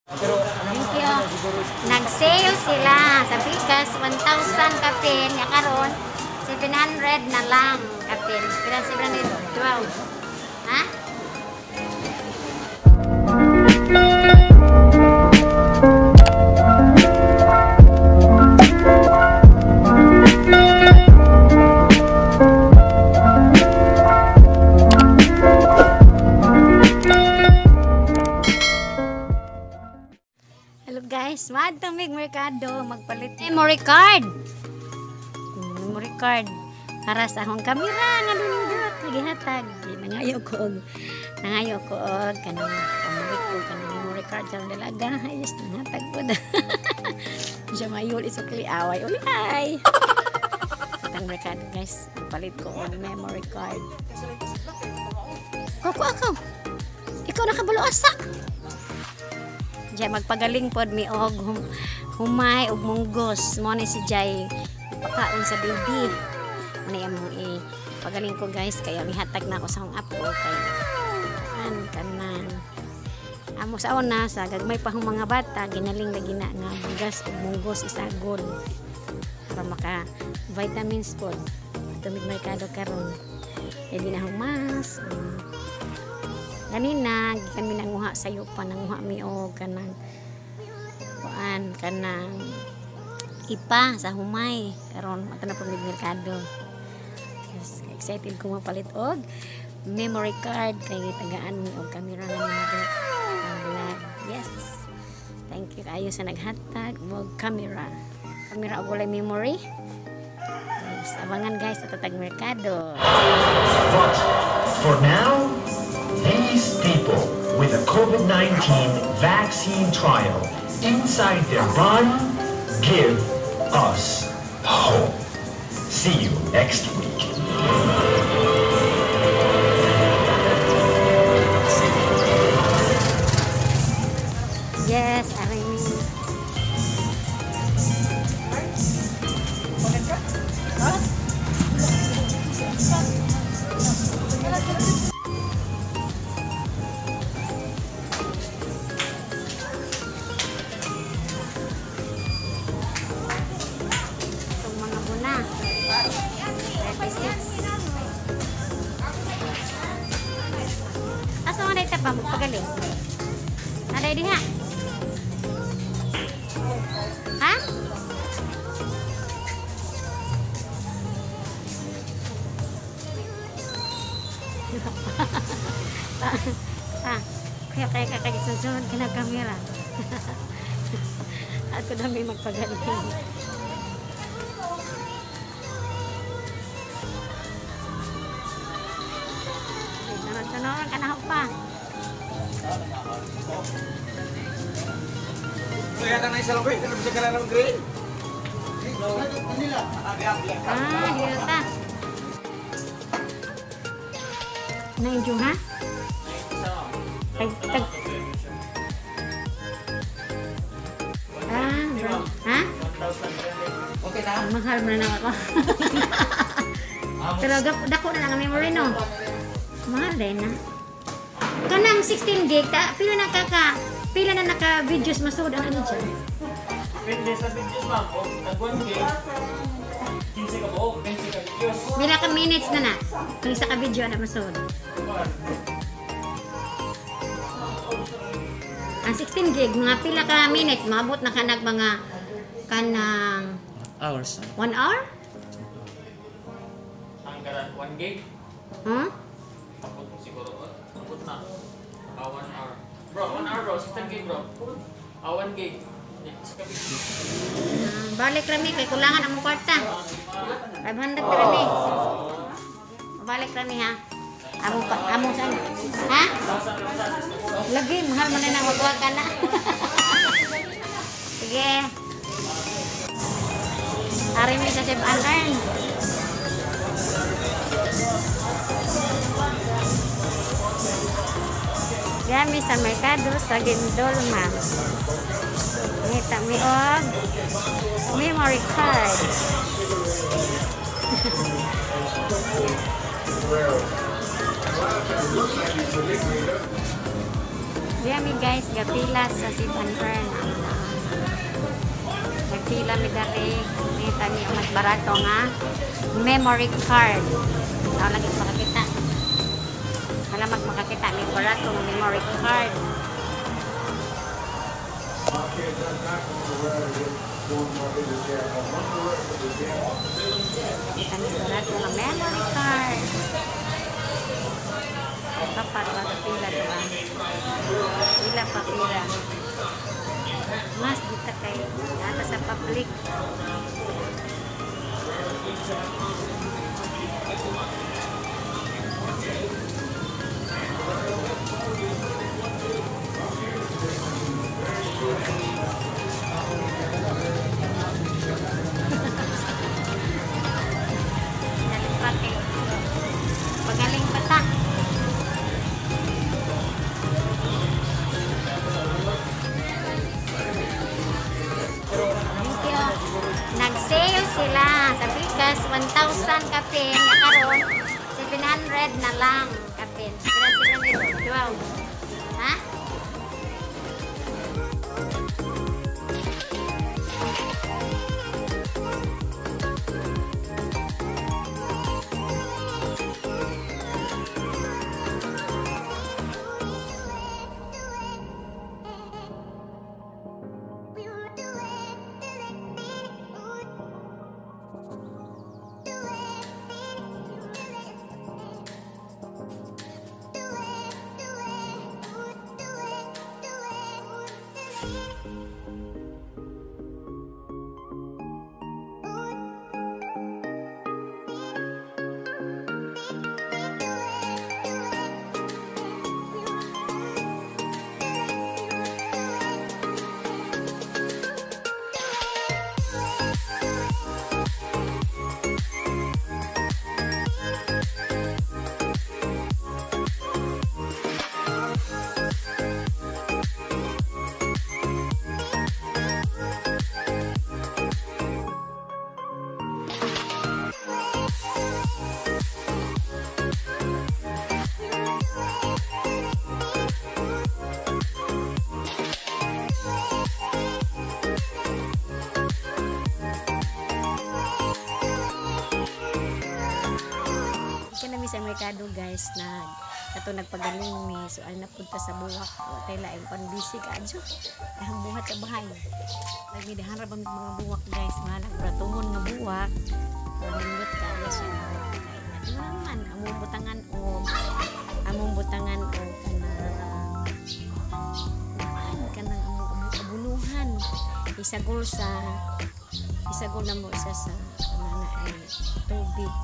Thank you. Nag-sale sila sa Bigas, 1,000 kapin. Ya karon 700 na lang kapin. Pila 712. Ha? Hello guys, madto mig merkado magpalit memory card. Memory card para sa akong kamera nga nindot gihatag. Nangayo ko og kanang pamalit ko kanang memory card sa dalaga. Ayos nanghatag pud. Siya mayul isukli away uli ay. Atang merkado guys, magpalit ko og memory card. Koko ako. Ikaw nakabalo asa. Jay magpagaling pod mi og humay og munggos. Mo ni si Jay ipakaon sa baby. Mo ni among ipagaling ko guys kaya mihatag na ako sa akong apo kay an kanang amo sa una sa gagmay pa hong mga bata ginaling lagi na nga bugas og munggos isagol para maka vitamins pod. Ato mig merkado karon. Di na humas. Ganina gikan mi nanguha sa yupa, nanguha mi og kanang kuan kanang ipa sa humay karon ato na pud mig merkado. Yes, excited ko mapalit og memory card kay gitagaan mi og kamera nga nindot ang vlog. Yes. Thank you kayo sa naghatag og camera. Camera og walay memory. Yes, abangan guys sa tatag merkado. But for now, these people with a COVID-19 vaccine trial inside their body give us hope. See you next week. Yes, I mean. Itong mga buna. 36. Asa man dayta pa magpagaling? Aday diha. Ha? Ah, kaya kaya kakagisunod ka na kamera. Ako na may magpagaling. Sunod-sunod ka na pa. Kaya na isa lang, pero bisa ka na ng green. Ah, dito ta. Na-enjoy ha? Tag tag. Ah, bro. Ha? Okay na. Mahal mo na lang ako. Pero dako na lang ang memory no. Mahal din na. Kanang 16 gig ta pila na kaka pila na naka videos masud ang ano dyan. Depende sa videos, ma'am. O, tag 1 gig. 15 ka buok, 20 ka videos. Pila ka minutes na na. Kung isa ka video na masud. Ang 16 gig mga pila ka minutes maabot na kanag mga kanang Hours. 1 hour? Ang karan 1 gig. Huh? Abot siguro. Abot na. 1 hour. Bro, 1 hour bro, 16 gig bro. 1 gig. Isa ka video. Balik rami kay kulangan among kwarta. 500 rami. Balik rami ha. Amo pa amo sa ha? Lagi mahal man na magwa ka na. Sige. Ari mi sa Save and Earn. Gami sa merkado sa Gindulman. Ngita mi og memory card. Diya mi guys, gapila sa Save and Earn. Nagpila mi dali. Ngita mi mas barato nga memory card. Tao lagi makakita. Wala makakita mi barato nga memory card. Kita mi barato nga memory card. Kapat pa pila diba? Pila pa pila. Mas dita kay nata sa public. Nalipat kay pagaling pa ta. Thank you. Nag-sale sila sa Bigas, 1,000 kapin. Karon 700 na lang kapin. Sila 712. Ha? Sa merkado guys, nag ato nagpagaling mi, so ay napunta sa buwak. Wa tay laing pan busy kaadyo ang buhat sa bahay. Nagmidahan ra ba mga buwak guys, mga nagbratungon nga buwak. Pero nindot kaayo siya nga buwak kay naman among butangan og kanang among abunuhan. Isagol na mo isa sa kanana ay tubig.